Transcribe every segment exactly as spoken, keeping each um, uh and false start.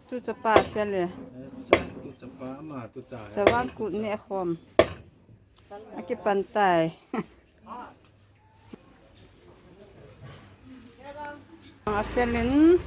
Tu chapa fel e. Cha, tu chapa ma, tu cha. Chavang kut ne khom. Akipan tai. A fel in.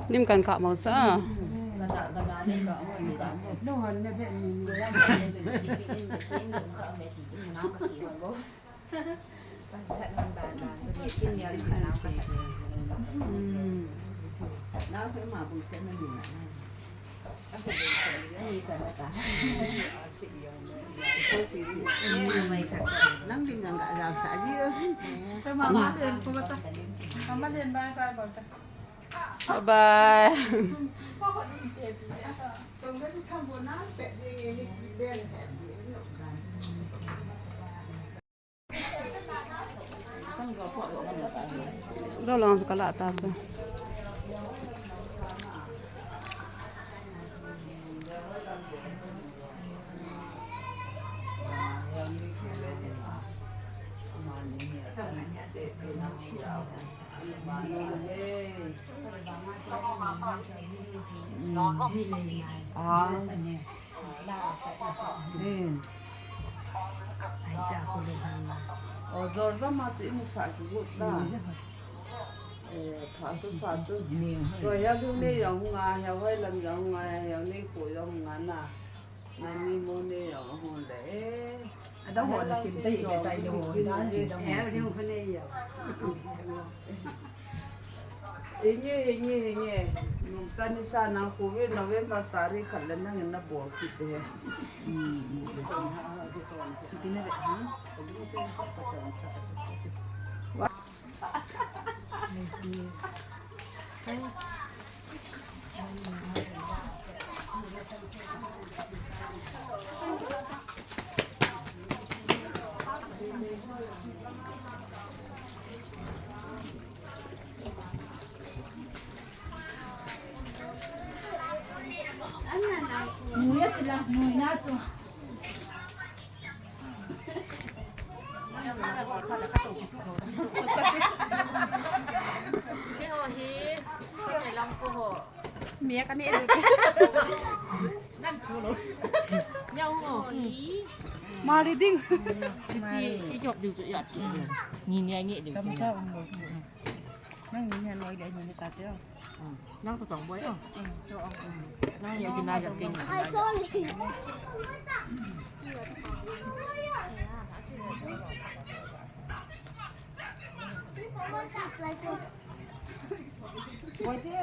Lim kan kah mo sa. Bye bye. Lo long ka la ta chu. O, Jorja ma chu i mu sa ki gut la. Eh, pha tu, pha tu. Ko ya lu ne ya hu nga, ya wai lam ya hu nga, ya ne ko ya hu nga na. Na ni mo ne ya hu le. Ada ho na sim tai tai ho, da ni da ho. Hinge, hinge, hinge. Nung tani sa na covid November tarik khat le nang na bol kit e. Mi ka ne. Mari ding. Isi i jop diu chu ya. Ni ni ai ni diu chu. Nang ni ni noi le ni ta te. Nang to chong boi o. Nang ni ni na ya ke ni. Boi te.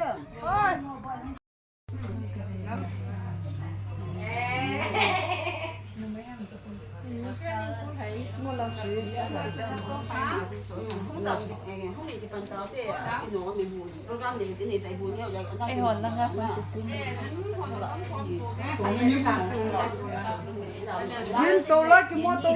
Din to la ki mo to.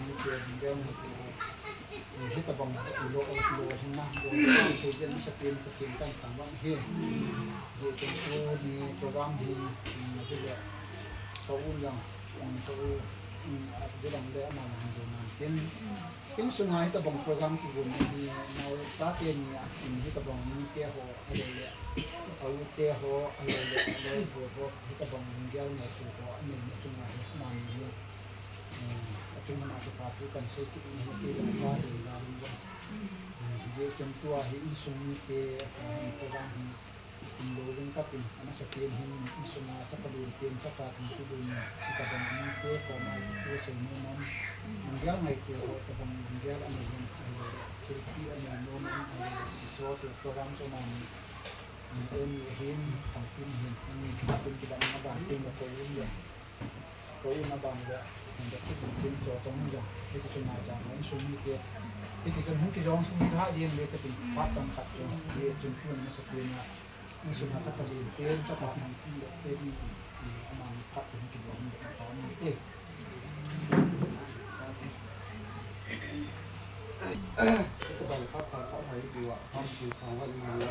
Ni te ni deu ni tu. Ni hitabang lo lo hin na, lo thei jeng sa pen Pathen kathangvah e. Hijeh chun tuni program hi, um, hile, ka u jong, um, ka u, um, a, hidang le ama jong jong man tin. Insunga hitabang program kigonna hi, nao chate ni a, um, hitabang mite ho, ahilou le, a u te ho, ahilou le, a loi ho, hitabang lunggel ngaito ho, anei na chunga hi, amani hi, um, achunga kipa thu kan sei kit ni hi, kei jong ka dei la ring jong. Um, hijeh chun tua hi insung mite, um, program hi, um, lo ring katin, amasapen hin, insunga chapa lenpen, chapa thingpui len, hitabang mite koma kitu sei nom am, lunggel ngaito ho, hitabang lunggel anei hin, ahilou le, thilpi anei nom am, ahilou le, hiche chu program chu amani, um, eimi hin, thangpin hin, eimi thangpin kidang na ban tin le ko in le. Ka u na ban le, hung dep kit in tin cho chong jong, hiti chun na chang, insung mite. Hiti chun hung kijong sung ni tha jeng le ka tin, phat chang khat chu, hijeh chun tun amasapen a, insung a chapa lenpen, chapa thangpin le, eimi, amani phat chu hung kijong dep ta ni te. Hitabang phat phat phat hai tua, pam tu thang wa ima lo.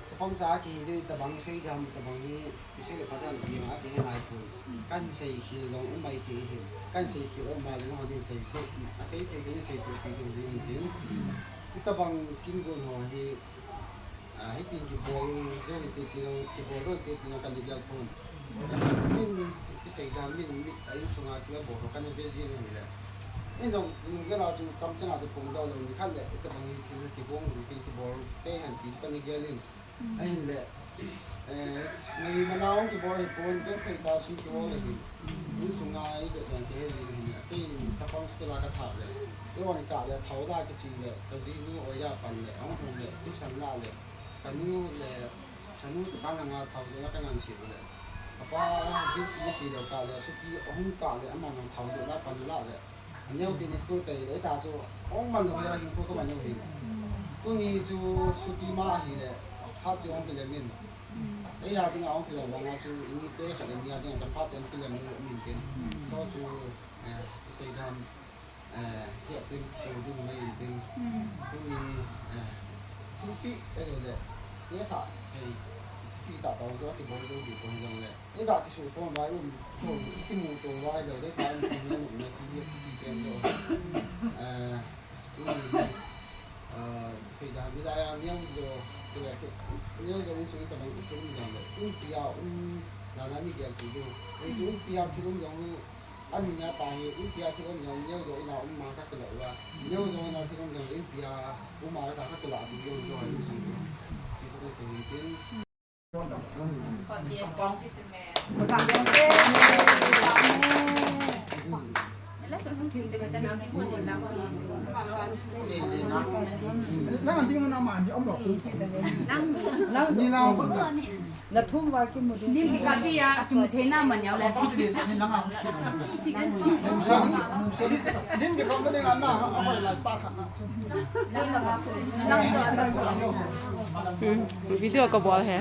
Chapang cha kihi jeh tabang sei dam, tabang ni, Isei le phat a jing a kihe nai pon. Kan sei khel jong um mai thei hin. Kan sei khel um ma le nahon hin sei thei. A sei thei thei sei thei thei ding jing hin tin. Hitabang kin gon ho hi, a, hitin kibol, jong hiti ti jong, kibol jong hiti ti jong kan gel pon. Min, ti sei dam min, mi, a insunga ti a bol ho kan ve jing hin le. Hin jong, in gel a chu kam chang a ti pon dau le ni khat le, hitabang hi thil kibol, tin kibol, te han ti kan gel in. Ahinle, eh, ngai mana hung kibol hi pon, kan thei ta sum kibol hi. Insunga i be dong te hi hin, kei chapang school a ka thah le. I wan kah le, thao la kichi le, ka jinu o ya pan le, ahung hung le, tuition la le. Ka nu le, ka nu ka nanga thao la ka ngan si le. Ka pa duty chi le kah le, suti ahung kah le, ama nang thao la pan la le. Aneo tin school kai le ta chu, ong man lo ya hin ko ko man lo hin. Tuni chu suti ma hi le, phat chu ong kilem in. Ei ya ding a ong kilem vang a chu, ini te khat ni ya ding a phat chu ong kilem in min tin. To chu, eh, sei dam, eh, kia tin, ko ding mai in tin. Tuni, eh, thilpi, eh, le, ye sa, thei, thilpi ta ta chu, kibol lo di ko hi jong le. Ei ga kisu pon vai um, kimu to vai lo, dei pa um, kimu um na chi hi pi pen lo. Eh, tuni, eh, sei dam mi la ya neo jo, te ya ke, neo jo ni sui ta bang thil um jong le. In pia um, na na ni gel ti jo. Ei chu in pia thil um jong lu, an ni nya ta hi, in pia thil um jong neo jo ina um ma ka kilo wa. Neo jo ina thil um jong in pia um ma ka ka kilo tu jo jo ni sui jo. Chi ko sei tin. Nang ding na ma ni om lo. Nang, nang, ni nang. Na thum va kimu ding. Lim ki ka pi a, kimu thei na man yau le. Lim ki ka ma ding a na, a hoi lai pa kha. Hmm, video ka bol he.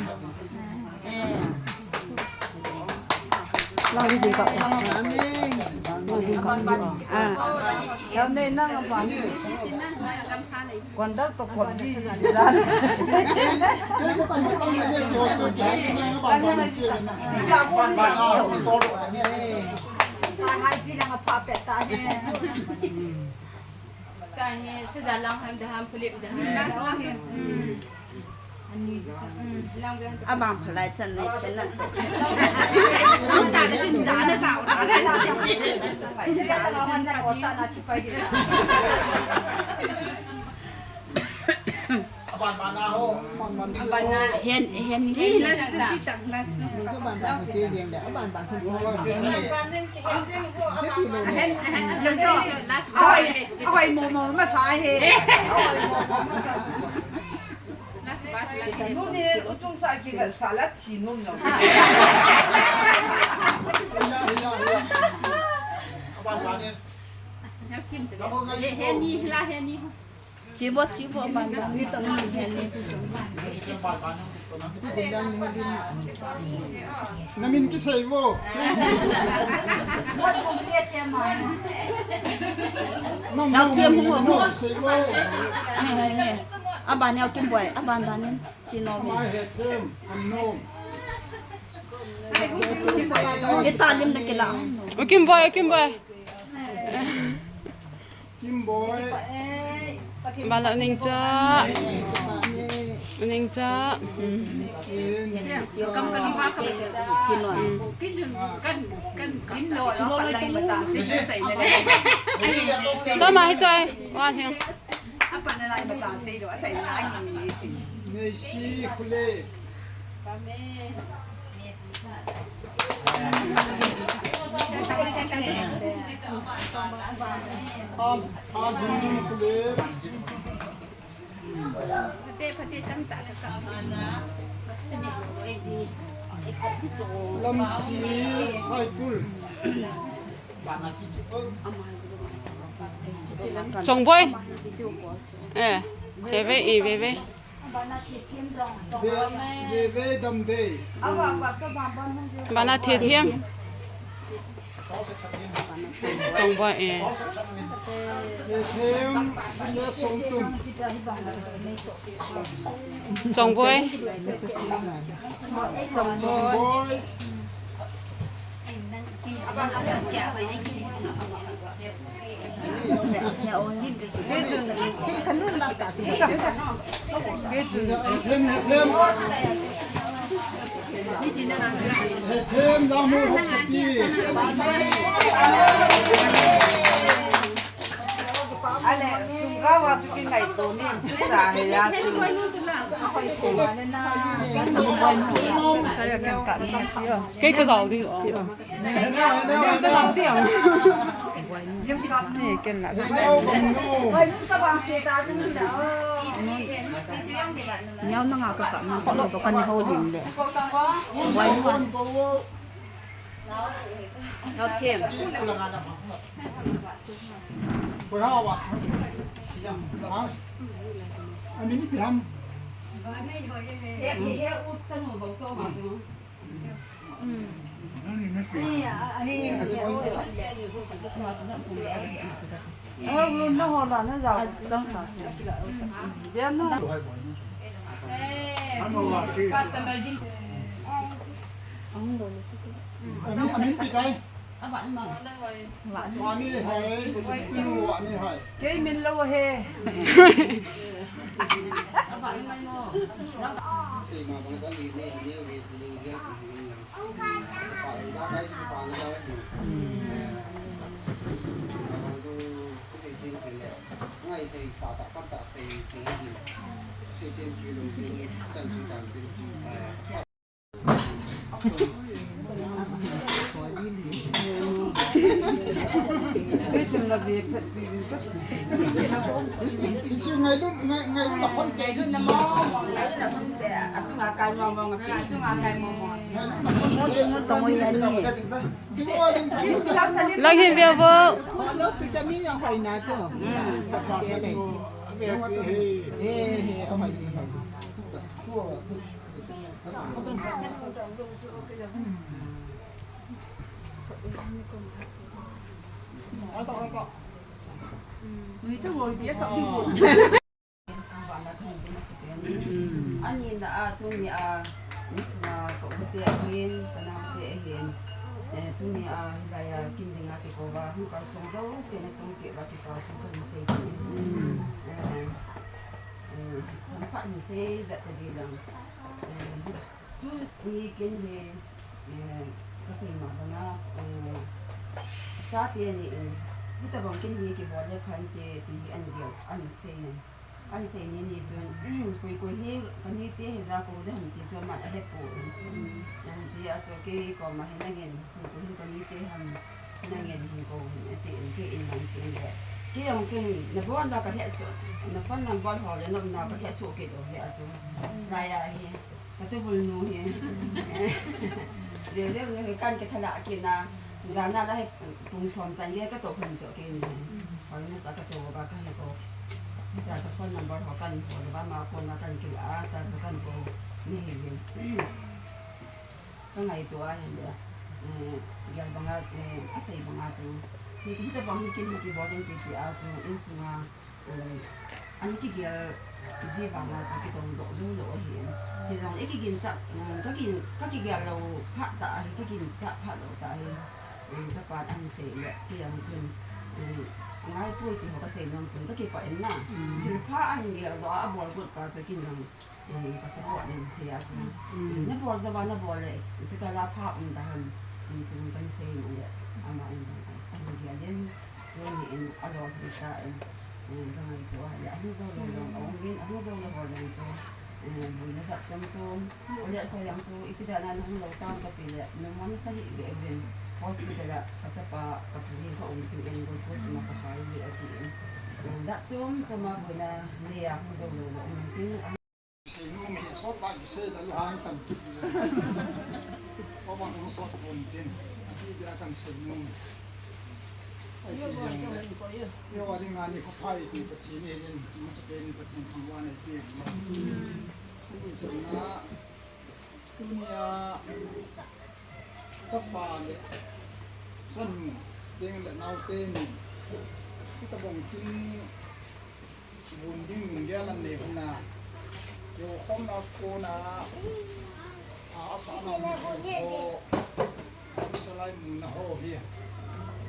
Lang di ding ka. Lang ding ka. Ah. Yau nei nang a pa. Kon da to kon di. Hai pi lang a pa pe ta he. Ka hi, sida lang ham da ham, pulip da ham. Hmm. Ani, hmm, lang da ham. Abang phalai chan nei chan lang. Lang da le chin ja na sa, lang da le chin. Pai sida lang ham da ko cha na chi pai di. Aban bana ho. Aban na. Hen, hen ni. Ni la su chi tang la su. Aban bana che jeng da, aban bana. Hen, hen, la su. Ahoi, ahoi mo mo ma sa he. Ahoi mo mo ma sa. La su ba su la. Nu ni u chung sa ki ba sa la chi nu no. Aban bana. Hen, hen ni la hen ni. Chibo, chibo, ban, ban. Namin kisei vo. Nam Nau nom, Thiam nom, Hung. Nom kisei vo. He, he, he. Aban Nau Kim Boi, aban, ban in. Chino. Mai he them, an nom. Ita lim na kila. O Kim Boi, o Kim Boi. Kim Boi. Bala ning cha. Ning cha. Hmm. Chino. Hmm. Chama hi choi. Wa thing. Neisi Khule. Al-, Alhim Khule. Lamsi Saikul. Chongboi. Eh, veve, eh, veve. Ve-, veve Damdei. Bana Thethiam. Chongboi, eh. Thethiam, Thethiam Somtun. Chongboi. Chongboi. Ale, sungga wa chu kingaito ni, cha he ya chu. Kei ka zau di. Neo na nga ka ka na ko lo kan ho lim le. Wai ko. Neo them. Ko ha wa. Ha? Ami ni pi ham. Amin, amin pi tai. Ani hai, inu ani hai. Kei min lo he. Sei ma bang jang ni ne ne ve ni ya. Pa e da kai pa ne da ni. Ngai thei ta ta pa ta thei thei ni. Sei chen ki lo chen chan chu kan tin. Lang hin bia bo. Ani na a tuni a, ni sunga ka u te ahin, ka nau te ahin. Eh, tuni a, hilai a, kin dinga kikouva, hung kalsong jouse na chung cheh uva kipa thu kahin sei. Eh, eh, kan pha hin sei jat ta di lang. Eh, tuni kin hi, eh, ka sei ma banga, eh, chate ni in, hitobang kin hi kibol le pha inte ti hi an gel, an sei. An sei ni ni chun, koi koi hi, ka ni te hi ja ko de ham ti chu aman ahe poi. Nang chi a chu kei koma hi nangin, koi koi hi ka ni te ham, nangin hin ko hin ati in kei in man sei le. Kei jong chun, na bon la ka he so, na phone number ho le na na ka he so kei lo he a chu. Lai a hi. Ka tubul nu hi. Jeng jeng nu hi kan kithalah kit na. Jan a la hi pung som chan gei ka to khun chu kei ni. Hoi nu ta ka to ba ka hi ko. Tachu phone number ho kahin call uva, ama phone a kahin kilah a, tachu kahin kou nahi uvin. Kangaito a ahile, eh, gel banga, eh, asei banga chu, hi, hitobang hi kin hi kibol ding kiti a chu, insunga, eh, ana kigel ji vanga chu kidong doh jou lou ahin. Hijong ikiginchat, eh, kagin, kakigel lou phat tah ahi, kaginchat phat lou tah ahi. Eh, chapa ahin sei le, kei jong chun, eh, angaipoi ti ho kasei nom pon, kakipah in na. Thilpha ahin geldoh a, abol got pa chu kin jong, eh, ka support in, hiche a chu. Nabol jou a nabol le, hiche kah a pha um ta ham, ti chu kahin sei nom le, ama in jong ahin gel in, tuni in alolhin tan, eh, kangaito a le, ahung jou lou jong aum in, ahung jou lou ho jong chu, eh, boina jat chom chom, Ole khoi jong chu iti dan a nahung lou tam kati le, numei nasa hih beh uvin, hospital a kachapa kapu hi kaumpi in glucose ima kakhai uve atin. Jat chom chom a boina nei a hung jou lou lou um tin, seinom hi, sot bang kisei la lu hang tam kit le. Sot bang hung sot pon tin. Ati bia kan seinom. Ai, pi yang le. Yo, wa ding ani ko phai pi Pathen ni jin, masapen Pathen thangvah nei pi. Ani chang na, tunia chapa le chanu ding le naote ni, hitobang kin bun ding lunggel anei hina, keiho khomna kona, a, asahna mun ho, salai mun na ho hi,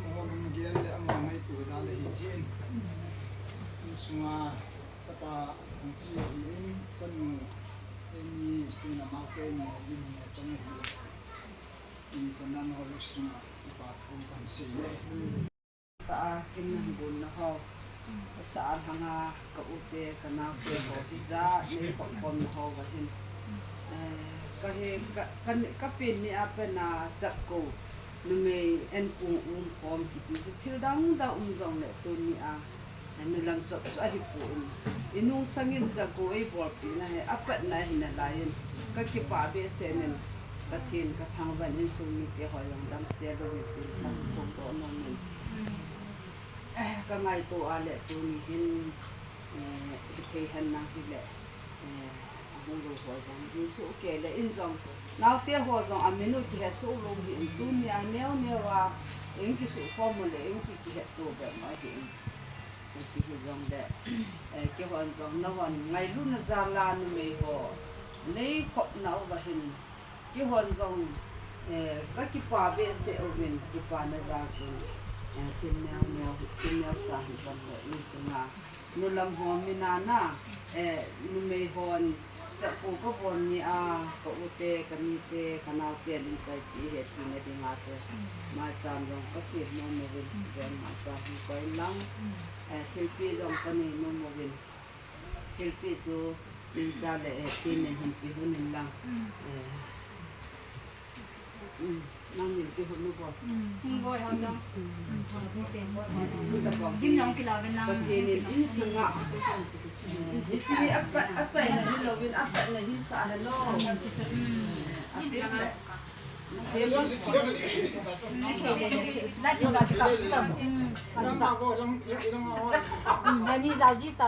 amaho lunggel le amaho ngaito jal ahi jin. Insunga chapa Thangpi ahin, chanu, eini, student amaute ni, eini, chanu hi, i chanu ho, student a, ipa thu kahin sei le. Ka a, kin nahung gon na ho. Sa a lhanga, ka u te, ka nao te ho, kija, nei khom khom na ho, va hin. Eh, ka he, ka, ka, ka pen ni a pen a, chat ko, numei, en kung um khom, kiti, chu thil dang dang um jong le, tuni a, Nulam chop chu ahipon, inung sangin jago eibolpi na hi, apatna hi nalai in, kakipah behseh in, Pathen kathangvah in, insung mite ho jong damsel uvin tin kaphongdoh nom in. Eh, kangaito a le tuni hin, eh, hithei hen lang hile, eh, ahung lou ho jong, hung soh kei le in jong, naote ho jong, amin u kihe soh lou hi in, tunia neo neo a, in kisuh khom u le, in ki, kihetto be mo hi in. Hiti hijongle, eh, keihon jong nahon ngailutna jal a numei ho, nei khopna uva hin, keihon jong, eh, kakipah behseh uvin, kipana jal chun, eh, thil neo neo, thil neocha hijongle, insunga, nulam ho mina na, eh, numei hon, Chapang kabon ni a, ka u te, ka ni te, ka nao te, lim chai ti he tina dinga chu. Maicham jong ka sem nom uvin, ven maicham hi koi lang. Eh, thilpi jong ka nei nom uvin. Thilpi chu, min cha le, eh, tin in hin pi hun in lang. Eh, Nang min kihon nu bol. Hung boi ho jong. Dim jong kila ve nang. Pathen in insunga. Hiche hi apat, achaina hilou in apatna hisah helou. Ani jao ji ta.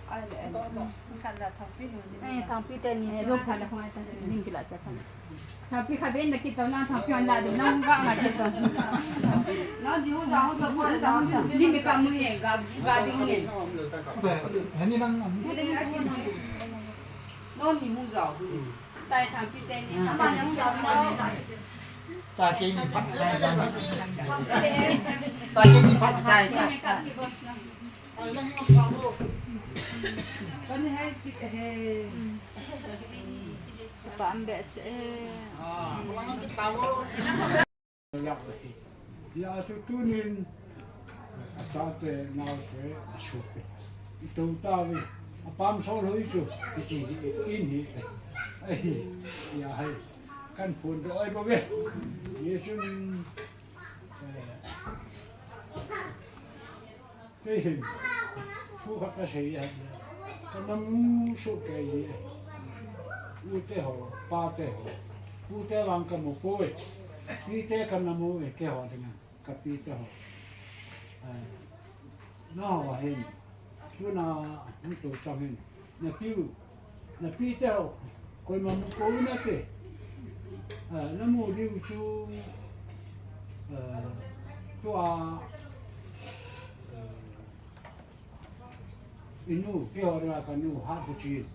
Eh, Thangpi teni. Eh, Thangpi teni. Eh, Thangpi teni. Ning kila cha khan. Thangpi kha ben na kito na, Thangpi hon la ding na, hung ga na kito. Na di ho ja ho ta ko ja ho. Di me ka mu he ga, ga di mu he. Hani lang. No ni mu ja ho. Tai Thangpi teni. Ama ni mu ja ho. Ta ke ni phat chai dan. Ta ke ni phat chai. Di me ka ki bo. Pam behseh e. Hia chu tunin achate naote asuh e. Ito tave. Apam sol hoi chu. Ichi in hi. Ai. Hia hai. Kan phun to ai bove. Jesun. Eh. Kei hin, thu khat kasei ahi. Kana mu soh kei ahi. U te ho, pa te ho. U te vang kamu poi. Pi te kana mu e, keiho dinga. Ka pi te ho. Eh, nangho hin. Tuna hung to chang hin. Na piu, na pi te ho, koima mu ko na te. Ah, na mu diu chu, ah, tua, ah, inu, pi ho ra ka nu, ha tu chi.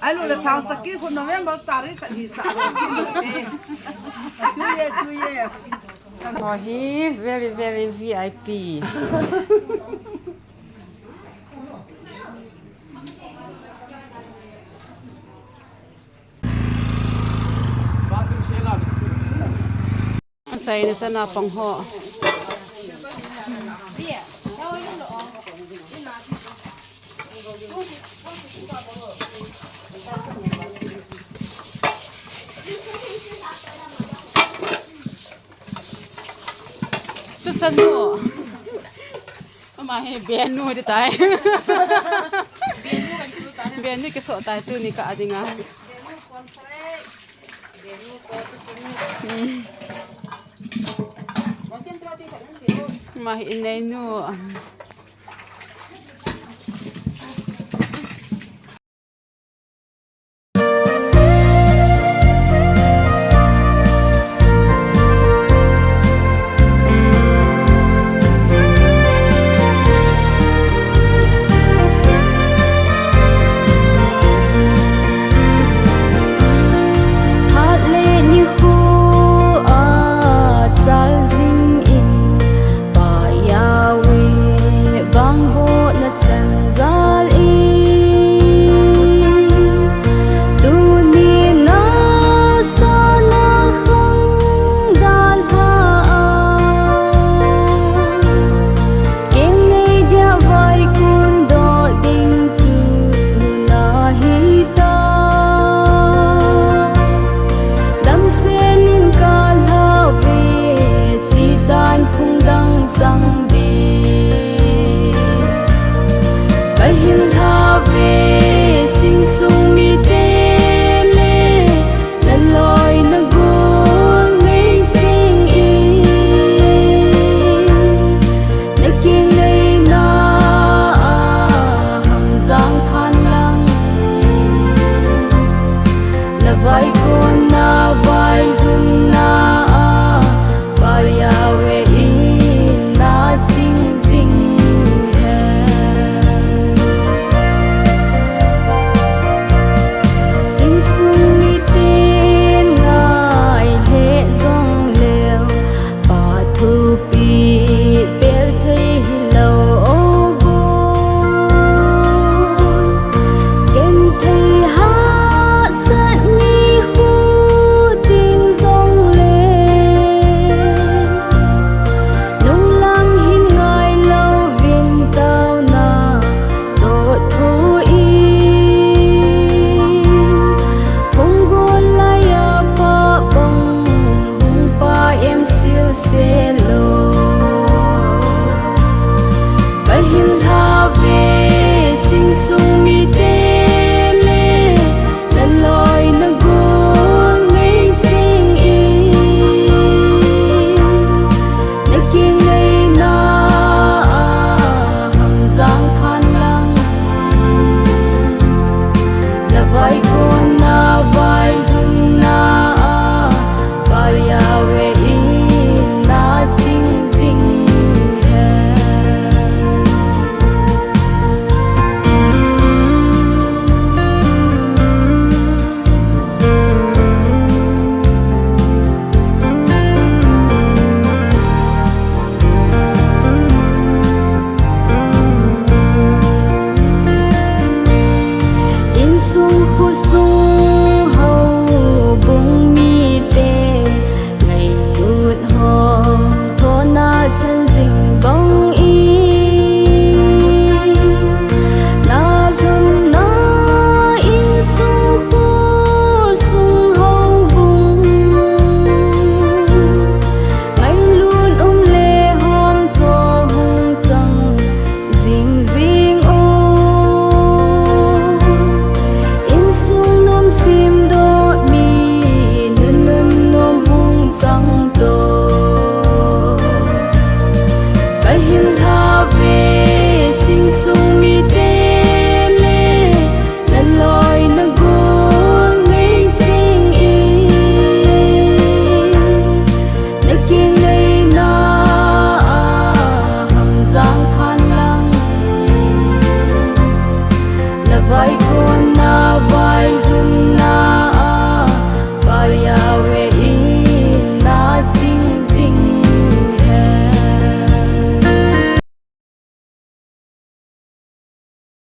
Ai lu le thang chaki khu November tarik khat hi sa. Tu ye, tu ye. Oh, hi very, very V I P. Achaina chana pang ho. Tu chanu. Ama hi benu di tai. Benu kiso tai tuni ka dinga. Hmm. Ama hi inei nu.